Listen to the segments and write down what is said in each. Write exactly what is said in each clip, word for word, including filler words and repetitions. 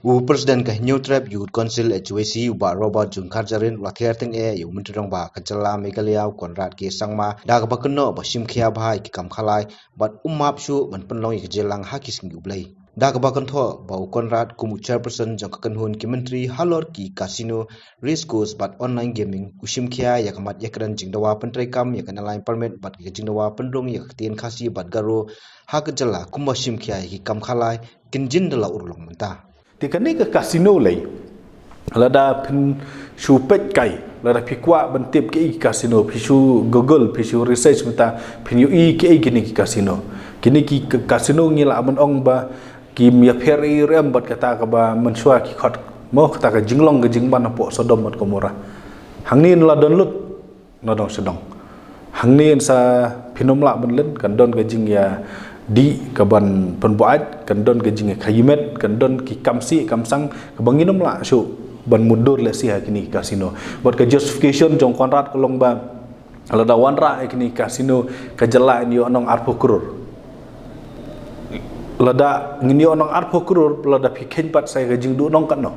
U President ka Hynñiewtrep Youth Council H Y C, u Bah Robert Jungkharjarin, u la thiar tyngeh ïa u Myntri Rangbah ka jylla Meghalaya, u Conrad K Sangma, da kaba kynnoh ba shim khia bha ïa ki kam khalai bad um map shuh ban pynlong ïa ka jingïalang ha ki sngi U Blei. Da kaba kynthoh ba u Conrad kum u chairperson jong ka kynhun ki myntri halor ki casino, race course bad online gaming, u shim khia ïa ka mat ïakren jingdawa pyntreikam ïa ka Inner Line Permit bad ka jingdawa pynrung ïa ka ktien Khasi bad Garo ha ka jylla kumba shim khia ïa ki kam khalai kin jin da la urlong mynta. Te kane ka casino lei, lada phin shu peit kai, lada phi kwah ban tip kiei ki casino, phi shu Google, phi shu research mynta, phin ïohi kiei kine ki casino. Kine ki k- casino ngi lah ban ong ba kim ïapher ei ruh em bad kata kaba mynshuwa ki khot, mo, kata ka jinglong ka jingman hapoh Sodom bad Gomorrah. Hangne la don lut, na dong sha dong. Hangne sa phin ym lah ban len, kan don ka jingïadih kaban pynbuaid, kan don ka jingïakhaïi met, kan don ki kam sih kam sang kaba ngin ym lah shuh ban mutdur lehse ha kine ki casino. Bad ka justification jong Conrad ka long ba lada wanrah ïa kine ki casino, ka jylla yn ïoh nong arphew klur. Lada ngin ïoh nong arphew klur, lada phi kheiñ pat sa ïa ka jingduh nong katno?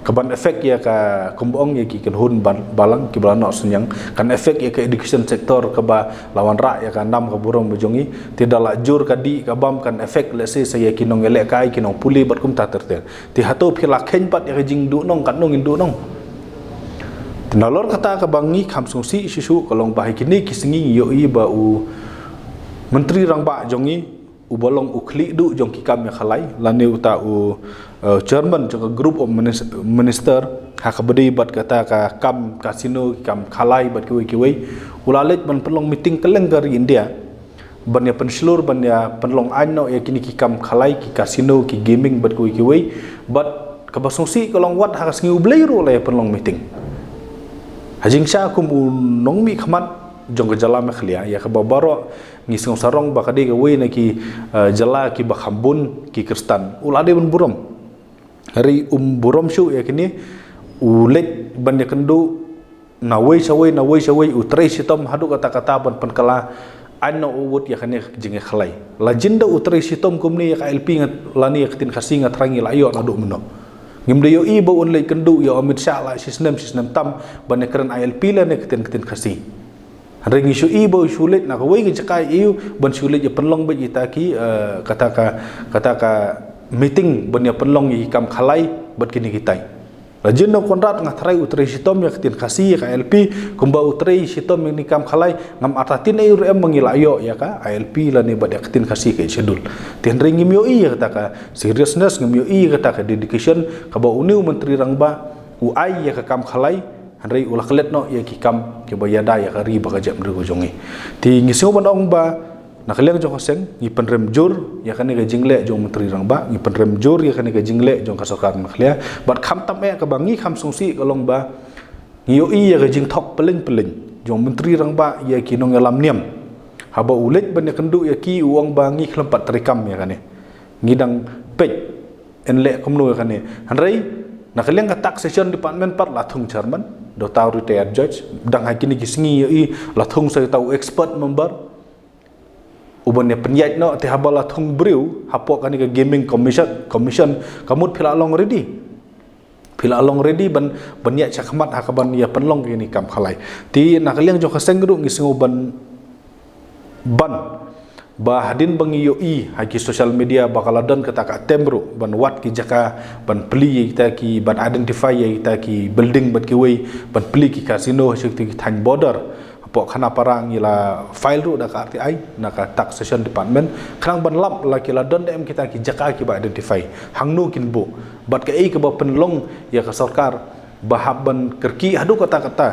Kaban effect ïa ka, kumba ong, ïa ki kynhun ban- balang kiba la noh synñiang, kan effect ïa ka education sector kaba la wanrah ïa ka nam ka burom ba jong ngi. Te da la jur ka dih ka bam, kan effect lehse sa ïa ki nongïalehkai, ki nongpule bad kumta ter ter. Te hato phi la kheiñ pat ïa ka jingduh nong, katno ngin duh nong? Te nalor kata kaba ngi kham sngewsih shisha ka long ba ha kine ki sngi ngi ïohi ba u Myntri Rangbah jong ngi, uba long u khlieh duh jong ki kam ïakhalai, lane uta u, eh, chairman jong ka group of minis- minister, ha kaba dei bad kata ka kam casino, ki kam khalai bad kiwei kiwei, u la leit ban pynlong meeting kylleng ka ri India ban ïa pynshlur, ban ïa pynlong aiñ noh ïa kine ki kam khalai, ki casino, ki gaming bad kiwei kiwei. Bad kaba sngewsih ka long wat ha ka sngi U Blei ruh la ïa pynlong meeting. Ha jingshisha kum u nongmihkhmat jong ka jylla Meghalaya, ïa kaba baroh ngi sngew sarong ba ka dei kawei na ki, eh, jylla kiba kham bun ki Khristan, u la dei ban burom. Hynrei um burom shuh ïa kine, u leit ban ïakynduh nawei shawei, nawei shawei, u trei shitom haduh katta katta ban pynkylla aiñ noh u wut ïa kane ka jingïakhalai. La jin da u trei shitom kumne ïa ka I L P nga- lane ïa ka ktien Khasi, nga tharai ngi la ïoh naduh mynno. Ngim da ïohi ba un leit kynduh ïa u Amit Shah la shisnem, shisnem tam ban ïakren I L P lane ka ktien, ktien Khasi. Hynrei ngi shu i ba u shu leit na kawei ka jaka ïa u ban shu leit ïa pynlong beit ïa kita ki, eh, kata ka, kata ka meeting ban ïa pynlong ïa ki kam khalai bad kine kitai. La jin da u Conrad nga tharai u trei shitom ïa ka ktien Khasi, ïa ka I L P, kumba u trei shitom ïa kine ki kam khalai, ngam artatien ei ruh em ba ngi la ïoh ïa ka I L P lane bad ïa ka ktien Khasi ka schedule. Te hynrei ngim ïohi ïa kata ka seriousness, ngim ïohi ïa kata ka dedication kaba une u Myntri Rangbah u ai ïa ka kam khalai, hynrei u la klet noh ïa ki kam kiba ïada ïa ka ri bad ka jaitbynriew ka jong ngi. Te ngi sngew ban ong ba na ka liang jong ka seng ngi pynrem jur ïa kane ka jingleh jong u Myntri Rangbah, ngi pynrem jur ïa kane ka jingleh jong ka sorkar Meghalaya. Bad khamtam eh kaba ngi kham sngewsih ka long ba ngi ïohi ïa ka jingthok pylleng pylleng jong u Myntri Rangbah ïa ki nongïalam niam. Haba u leit ban ïakynduh ïa ki, u ong ba ngi khlem pat treikam ïa kane. Ngi dang peit yn leh kumno ïa kane. Hynrei na ka liang ka Taxation Department pat la thung chairman, da uta u retired judge, dang ha kine ki sngi ïohi la thung sa uta u expert member uban ïa pynïaid noh. Te haba la thung briew hapoh kane ka Gaming Commission, Commission, ka mut phi la long ready. Phi la long ready ban, ban ïaid shakhmat ha kaban ïa pynlong kine ki kam khalai. Te na ka liang jong ka seng ruh ngi sngew ban, ban, ba hadien ba ngi ïohi ha ki social media ba ka la don kata ka attempt ruh ban wad ki jaka, ban plie ïa kita ki, ban identify ïa kita ki building bad kiwei, ban plie ki casino ha kita ki thaiñ border. Hapoh Khanapara ngi la file ruh da ka R T I na ka Taxation Department, khnang ban lap la ki la don da em kita ki jaka kiba identify, hangno kin buh, bad kaei kaba pynlong ïa ka sorkar ba hap ban kyrkieh haduh katta katta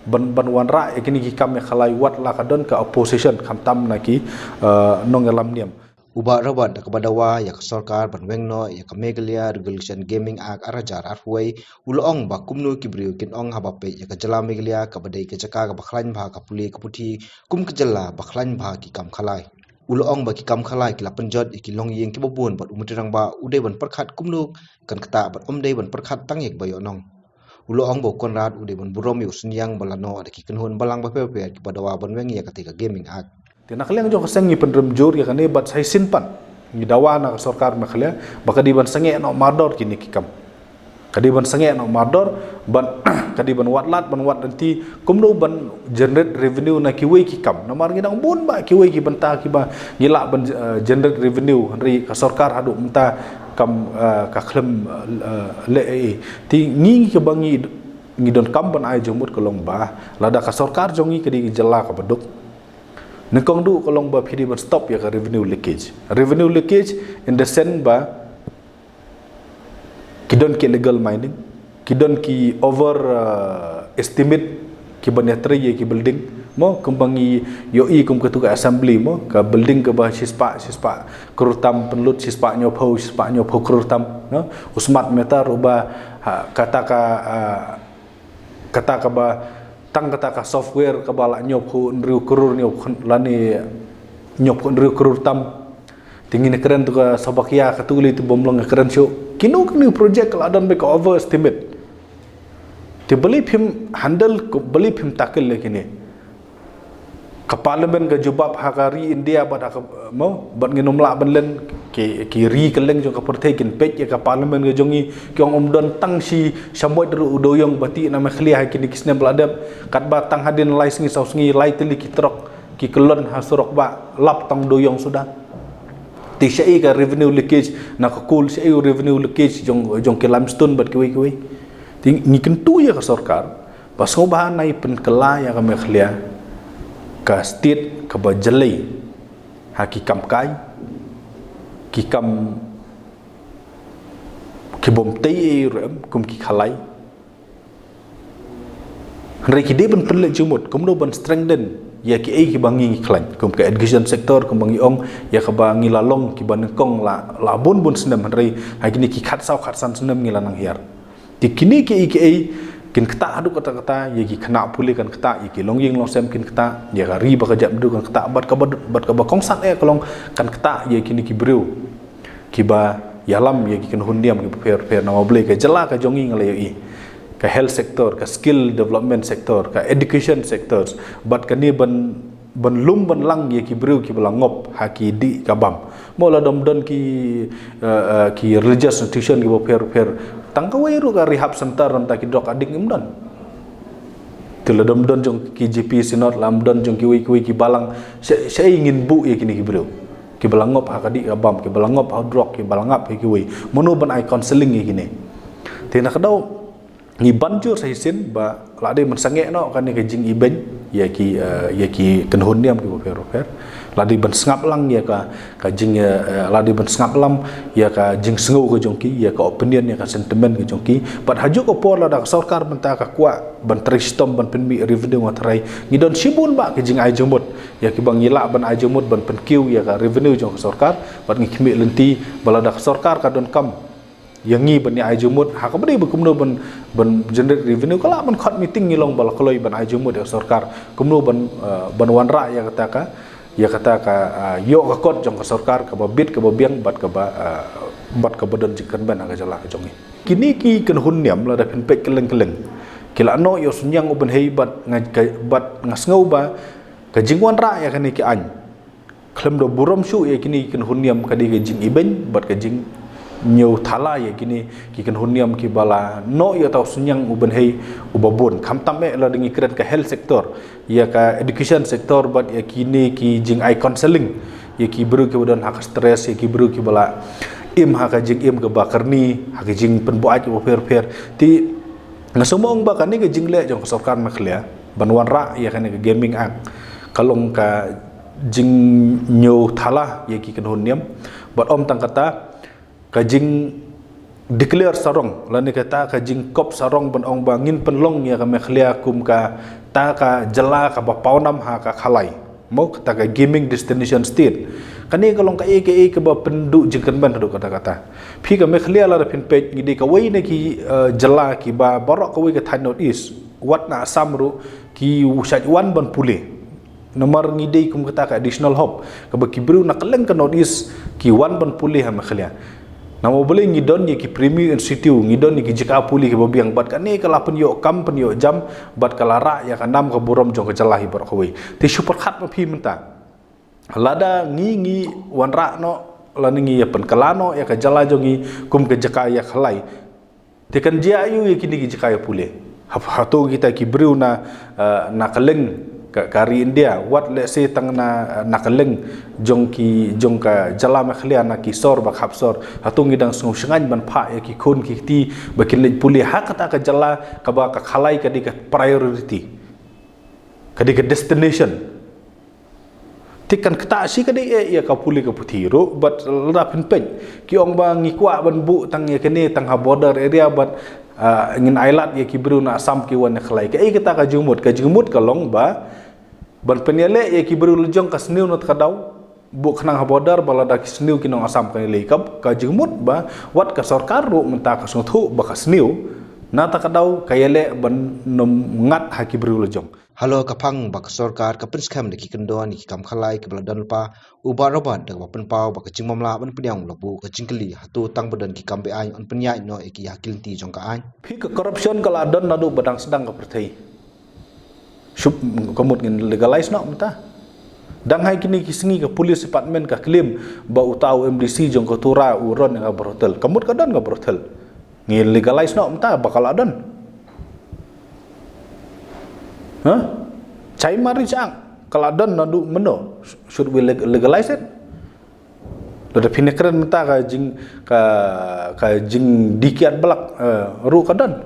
ban, ban wanrah ïa kine ki kam ïakhalai wat la ka don ka opposition, khamtam na ki, eh, nongïalam niam. U Bah Robert da kaba dawa ïa ka sorkar ban weng noh ïa ka Meghalaya Regulation Gaming Act ar hajar arphew wei, u la ong ba kumno ki briew kin ong haba peit ïa ka jylla Meghalaya kaba dei ka jaka kaba khlaiñ bha ka pule ka puthi kum ka jylla ba khlaiñ bha ki kam khalai. U la ong ba ki kam khalai ki la pynjot ïa ki longïing kiba bun bad u Myntri Rangbah u dei ban pyrkhat kumno kan ktah bad ym dei ban pyrkhat tang ïa kiba ïoh nong. U la ong ba u Conrad u dei ban burom ïa u synñiang ba la noh da ki kynhun balang bapher bapher kiba dawa ban weng ïa katei ka Gaming Act. Te na ka liang jong ka seng ngi pynrem jur ïa kane bad sa shisien pat Ngi dawa na ka sorkar Meghalaya ba ka dei ban sangeh noh mardor kine ki kam. Ka dei ban sangeh noh mardor, ban ka dei ban wad lad, ban wad lynti kumno ban generate revenue na kiwei ki kam. Namar ngi dang bun bha kiwei ki bynta kiba ngi lah ban, eh, generate revenue, hynrei ka sorkar haduh mynta kam, eh, ka khlem, eh, leh ei ei. Te ngi kiba ngi ngi donkam ban ai jingmut ka long ba lada ka sorkar jong ngi ka dei ka jylla kaba duk, nyngkong duh ka long ba phi dei ban stop ïa ka revenue leakage. Revenue leakage in the sense ba ki don ki illegal mining, ki don ki over, uh, estimate ki ban ïatrei ïa ki building. Mo, kumba ngi ïohi kum katto ka assembly, mo, ka building kaba shispah, shispah klur tam pynlut, shispah hynñiewphew, shispah hynñiewphew klur tam, no? U Smart Meter uba, ha, kata ka, ah, kata kaba, tang kata ka software kaba lah hynñiewphew hynriew klur, hynñiew, lane hynñiewphew hynriew klur tam. Te ngin kren to ka Sobakia, kato lei te bym long kren shuh. Kino kino project ka lah don ba ka overestimate. Te balei phim handle, ko balei phim tackle ïa kine? Ka parliament ka jubab ha ka ri India bad ha ka, mo, bad ngin ym lah ban len, ki, ki ri kylleng jong ka pyrthei kin peit ïa ka parliament ka jong ngi, ki ong ym don tang shi shamoit ruh u dewïong ba tih na Meghalaya ha kine ki snem ba la dep, katba tang hadien lai sngi saw sngi lai tylli ki trok ki kyllon ha surok ba lap tang dewïong suda. Te shaei ka revenue leakage na ka coal, shaei u revenue leakage jong, jong ki limestone bad kiwei kiwei. Te ngi kyntu ïa ka sorkar ba sngewbha nai pynkylla ïa ka Meghalaya, ka state kaba jlei ha ki kam kai, ki kam ki bym tei ei ruh em, kum ki khalai. Hynrei ki dei ban pynleit jingmut kumno ban strengthen ïa kiei kiba ngi ngi khlaiñ, kum ka education sector, kumba ngi ong, ïa kaba ngi la long kiba nyngkong la, la bun bun snem, hynrei ha kine ki khatsaw khatsan snem ngi la nang hiar. Te kine kiei kiei kin ktah haduh katta katta, ïa ki khynnah pule kan ktah, ïa ki longïing longsem kin ktah, ïa ka ri ba ka jaitbynriew kan ktah, bad kaba, bad kaba kongsan eh ka long kan ktah ïa kine ki briew kiba ïalam ïa ki kynhun niam kiba pher pher. Namar balei ka jylla ka jong ngi nga la ïohi, ka health sector, ka skill development sector, ka education sectors, bad kane ban, ban lum ban lang ïa ki briew kiba la ngop ha ki dih ka bam. Mo, lada ym don ki, eh, eh, ki religious institution kiba pher pher, tang kawei ruh ka rehab center na bynta ki drug addict ym don. Te lada ym don jong ki G P Synod, lada ym don jong kiwei kiwei ki balang, sha, shaei ngin buh ïa kine ki briew kiba la ngop ha ka dih ka bam, kiba la ngop ha drug, kiba la ngop ha kiwei? Mano ban ai counselling ïa kine? Te na ka daw ngi ban jur sa shisien ba la dei ban sangeh noh kane ka jingibeiñ ïa ki, eh, ïa ki kynhun niam kiba pher pher. La dei ban sngap lang ïa ka, ka jing, eh, eh, la dei ban sngap lang ïa ka jingsngew ka jong ki, ïa ka opinion, ïa ka sentiment ka jong ki. Bad ha juh ka por lada ka sorkar mynta ka kwah ban trei shitom ban pynmih revenue nga tharai, ngi don shibun bha ki jingai jingmut ïa kiba ngi lah ban ai jingmut ban pynkiew ïa ka revenue jong ka sorkar. Bad ngi khmih lynti ba lada ka sorkar ka donkam ïa ngi ban ïa ai jingmut ha kaba dei ba kumno ban, ban generate revenue, ka lah ban khot meeting ngi long ba la kloi ban ai jingmut ïa ka sorkar kumno ban, eh, ban wanrah ïa kata ka, ïa kata ka, eh, ïoh ka kot jong ka sorkar kaba bit kaba biang bad kaba, eh, bad kaba don jingkyrmen ha ka jylla ka jong ngi. Kine ki kynhun niam lada phin peit kylleng kylleng ki la noh ïa u synñiang u bynhei bad nga, ka, bad nga sngew ba ka jingwanrah ïa kane ki aiñ khlem da burom shuh ïa kine ki kynhun niam ka dei ka jingibeiñ bad ka jingñiew thala ïa kine ki kynhun niam kiba la noh ïa uta u synñiang u bynhei uba bun. Khamtam eh lada ngi kren ka health sector, ïa ka education sector bad ïa kine ki jingai counselling ïa ki briew kiba don ha ka stress, ïa ki briew kiba la im ha ka jingim kaba kyrni, ha ka jingpynbuaid kiba pher pher. Te nga sngewbha ong ba kane ka jingleh jong ka sorkar Meghalaya ban wanrah ïa kane ka Gaming Act ka long ka jingñiew thala ïa ki kynhun niam. Bad ym tang kata, ka jing declare sarong lane kata ka jingkop sarong ban ong ba ngin pynlong ïa ka Meghalaya kum kata ka jylla kaba pawnam ha ka khalai, mo, kata ka gaming destination state. Kane ka long kaei kaei kaba pynduh jingkyrmen haduh katta katta. Phi, ka Meghalaya lada phin peit ngi dei kawei na ki, eh, jylla kiba baroh kawei ka thaiñ North East, wat na Assam ruh, ki shait wan ban pule. Namar ngi dei kum kata ka additional hub kaba ki briew na kylleng ka North East ki wan ban pule ha Meghalaya. Namar balei? Ngi don ïa ki premier institute, ngi don ïa ki jaka pule kiba biang bad kane ka la pynïoh kam pynïoh jam bad ka la rah ïa ka nam ka burom jong ka jylla hi baroh kawei. Te shu pyrkhat ma phi mynta, lada ngi, ngi wanrah noh Lane ngi ïa pynkylla noh ïa ka jylla jong ngi kum ka jaka ïakhalai. Te kan jia aiu ïa kine ki jaka ïa pule? Hap-, hato kita ki briew na, eh, na kylleng ka, ka ri India, wat lehse tang na, na kylleng jong ki, jong ka jylla Meghalaya, na ki sor ba khap sor, hato ngi dang sngew shngaiñ ban phah ïa ki khun ki kti ba kin leit pule ha kata ka jylla kaba ka khalai ka dei ka priority, ka dei ka destination? Te kan ktah shi ka dei eh ïa ka pule ka puthi ruh, bad lada phin peit, ki ong ba ngi kwah ban buh tang ïa kane tang ha border area, bad, ah, ngin ailad ïa ki briew na Assam ki wan ïakhalai. Kaei kata ka jingmut? Ka jingmut ka long ba ban pynïaleh ïa ki briew lajong ka sniew na kata ka daw, buh khnang ha border, ba lada ki sniew ki nong Assam kan ïaleh. Ka, ka jingmut ba wat ka sorkar ruh mynta ka sngewthuh ba ka sniew na kata ka daw ka ïaleh ban nym ngat ha ki briew lajong. Halor ka phang ba ka sorkar ka pynskhem da ki kyndon ïa ki kam khalai kiba la don lypa, u Bah Robert da kaba pynpaw ba ka jingmamla ban pynïaid u la buh ka jingkylli, hato tang ba don ki kam be-aiñ yn pynïaid noh ïa ki ha ki lynti jong ka aiñ? Phi, ka corruption ka la don naduh ba dang sdang ka pyrthei. Shuh, ka mut ngin legalize noh mynta? Dang ha kine ki sngi ka police department ka claim ba uta u M D C jong ka Tura u run ïa ka brothel. Ka mut ka don ka brothel? Ngi legalize noh mynta ba ka la don? Ha? Child Marriage Act ka la don naduh mynno? Should we leg-, legalize it? Lada phin ïakren mynta ka jing, ka, ka jingdie kiad blak, eh, ruh ka don.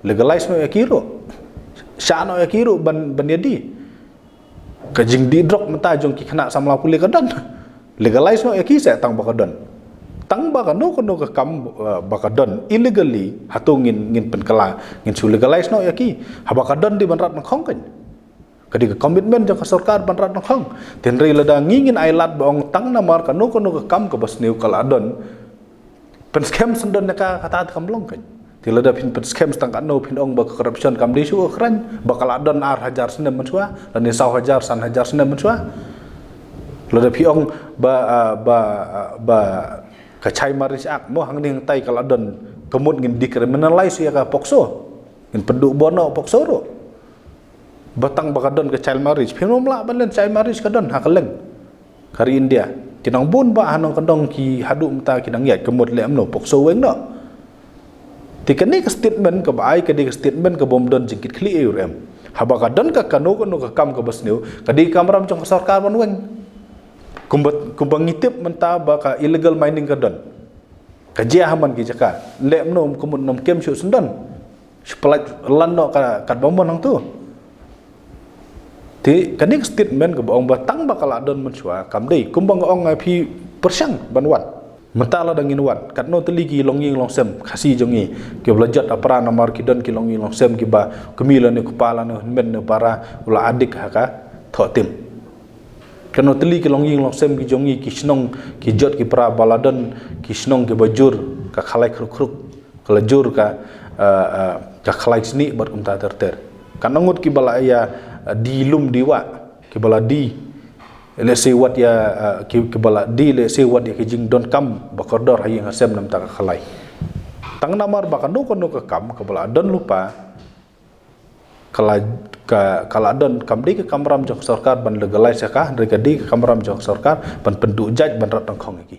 Legalize noh ïa ki ruh. Shah noh ïa ki ruh ban, ban ïadie. Ka jingdie drok mynta jong ki khynnah samla pule ka don. Legalize noh ïa ki seh tang ba ka don. Tang ba kano kano ka kam, eh, ba ka don illegally, hato ngin, ngin pynkylla, ngin shu legalize noh ïa ki? Haba ka don dei ban rat nyngkhong kan. Ka dei ka commitment jong ka sorkar ban rat nyngkhong. Hynrei lada ngi ngin ailad ba ong tang namar kano kano ka kam kaba sniew ka la don, pynskhem shen don ïa ka, kata te kam long kan. Te lada phin pynskhem tang katno, phin ong ba ka corruption kam dei shuh ka kren, ba ka la don ar hajar snem mynshuwa, lane saw hajar, san hajar snem mynshuwa. Lada phi ong ba, ah, ba, ah, ba ka Child Marriage Act mo hangne hangtai ka la don, ka mut ngin decriminalize ïa ka POCSO. Ngin pynduh bor noh POCSO ruh. Ba tang ba ka don ka child marriage. Phin ym lah ban len, child marriage ka don ha kylleng ka ri India. Ki nongbun bah ha nongkyndong ki haduh mynta ki nang ïaid, ka mut leh kumno, POCSO weng noh. Te kane ka statement kaba ai, ka dei ka statement kaba ym don jingkitkhlieh ei ei ruh em. Haba ka don ka kano kano ka kam kaba sniew, ka dei ka kamram jong ka sorkar ban weng. Kumba, kumba ngi tip mynta ba ka illegal mining ka don. Ka jia ha man ki jaka. Leh kumno, ka mut ym kem shuh shen don. Shu pyllait lan noh ka, katba mon hangto. Te kane ka statement kaba ong ba tang ba ka la don mynshuwa kam dei, kumba nga ong ïa phi, pyrshang ban wad. Mynta lada ngin wad, katno tylli ki longïing longsem Khasi jong ngi kiba la jot ha pra namar ki don ki longïing longsem kiba kmie lane u kpa lane u hynmen ne u para u la adik ha ka thoh tim. Katno tylli ki longïing longsem ki jong ngi, ki shnong, ki jot ki pra ba la don ki shnong kiba jur ka khalai khruk khruk, ka la jur ka, eh, eh, ka khlai snieh bad kumta ter ter. Katno ngut kiba la ïa, eh, die lum die wah, kiba la die, let's say, wat ïa, eh, ki, kiba la die, let's say, wat ïa ki jingdonkam ba kordor ha ïing ha sem namar ka khlai. Tang namar ba kano kano ka kam kaba la don lypa, ka la, ka, ka la don, kam dei ka kamram jong ka sorkar ban legalize ïa ka, hynrei ka dei ka kamram jong ka sorkar ban pynduh jait, ban rat nyngkhong ïa ki.